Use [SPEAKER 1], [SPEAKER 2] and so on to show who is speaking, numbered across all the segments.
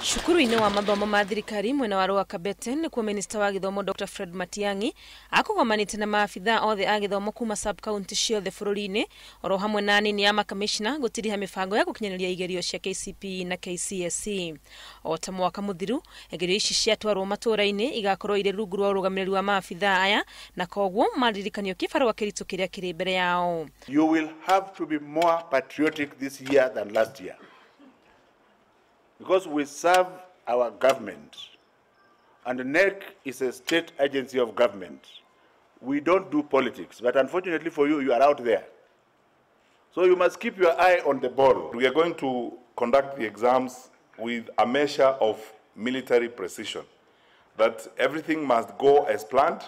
[SPEAKER 1] Cukuru-inĩ wa mathomo ma thirikari mwena wa Lower Kabete nĩkuo minista wa gĩthomo Dr. Fred Matiang'i akũgomanĩte na maabithaa othe a gĩthomo kuma sub county ciothe bũrũri-inĩ oro hamwe na anini a makamishna gũtiriha mĩbango ya gũkinyanĩria igerio cia KCPE na KCSE. O ta mwaka mũthiru, igerio ici ciatwarwo matũũra-inĩ igakorwo irĩ rungu rwa ũrũgamĩrĩri wa maabithaa aya na koguo maririkanio kĩbarũa kĩritũ kĩrĩa kĩrĩ mbere yao.
[SPEAKER 2] You will have to be more patriotic this year than last year, because we serve our government, and KNEC is a state agency of government. We don't do politics, but unfortunately for you, you are out there. So you must keep your eye on the ball.
[SPEAKER 3] We are going to conduct the exams with a measure of military precision, that everything must go as planned,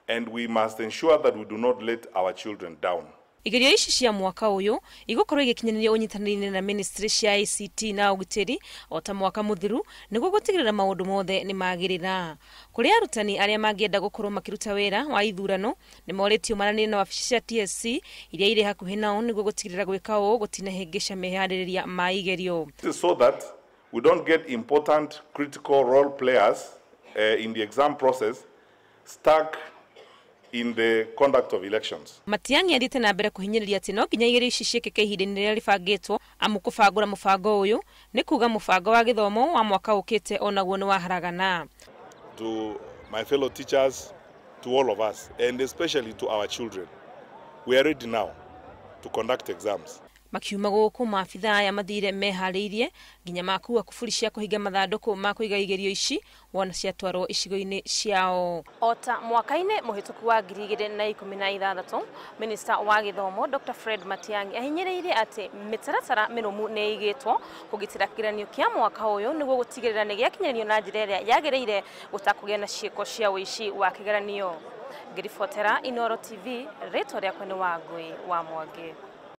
[SPEAKER 3] and we must ensure that we do not let our children down.
[SPEAKER 1] Igerio ici cia mwaka ũyũ igũkorwo igĩkinyanĩria ũnyitanĩri na ministry cia ICT na ũgitĩri o ta mwaka mũthiru nĩguo gũtigĩrĩra maũndũ mothe nĩ magĩrĩra. Kũrĩ arutani arĩa mangĩenda gũkorwo makĩruta wĩra wa ithurano nĩ morĩtio maranĩrie na wabici cia TSC iria irĩ hakuhĩ nao nĩguo gũtigĩrĩra gwĩka ũũ gũtinahĩngĩca meharĩrĩria ma igerio.
[SPEAKER 3] So that we don't get important critical role players in the exam process stuck in the conduct of elections.
[SPEAKER 1] Matiang'i athiĩte na mbere kũhinyĩrĩria atĩ no nginya igerio ici ciĩkĩke ihinda-inĩ rĩrĩa rĩbangĩtwo amu kũbangũra mũbango ũyũ nĩ kuga mũbango wa gĩthomo wa mwaka ũkĩte onaguo nĩ waharagana.
[SPEAKER 3] To my fellow teachers, to all of us, and especially to our children, we are ready now to conduct exams.
[SPEAKER 1] Makiuma gũkũ maabithaa aya mathire meharĩirie nginya makua kuburi cia kũhinga mathandũkũ ma kũiga igerio ici wona ciatwarwo icigo-inĩ ciao. O ta mwaka-inĩ mũhĩtũku wa 2016, minista wa gĩthomo Dr. Fred Matiang'i ahinyĩrĩirie atĩ mĩtaratara mĩrũmu nĩ ĩigĩtwo kũgitĩra kĩgeranio kĩa mwaka ũyũ nĩguo gũtigĩrĩra nĩ gĩakinyanĩrio na njĩra ĩrĩa yagĩrĩire gũtakũgĩa na ciĩko cia ũici wa kĩgeranio. Ngĩribotera Inooro TV, rĩtwa rĩakwa nĩ Wangũi wa Mwangi.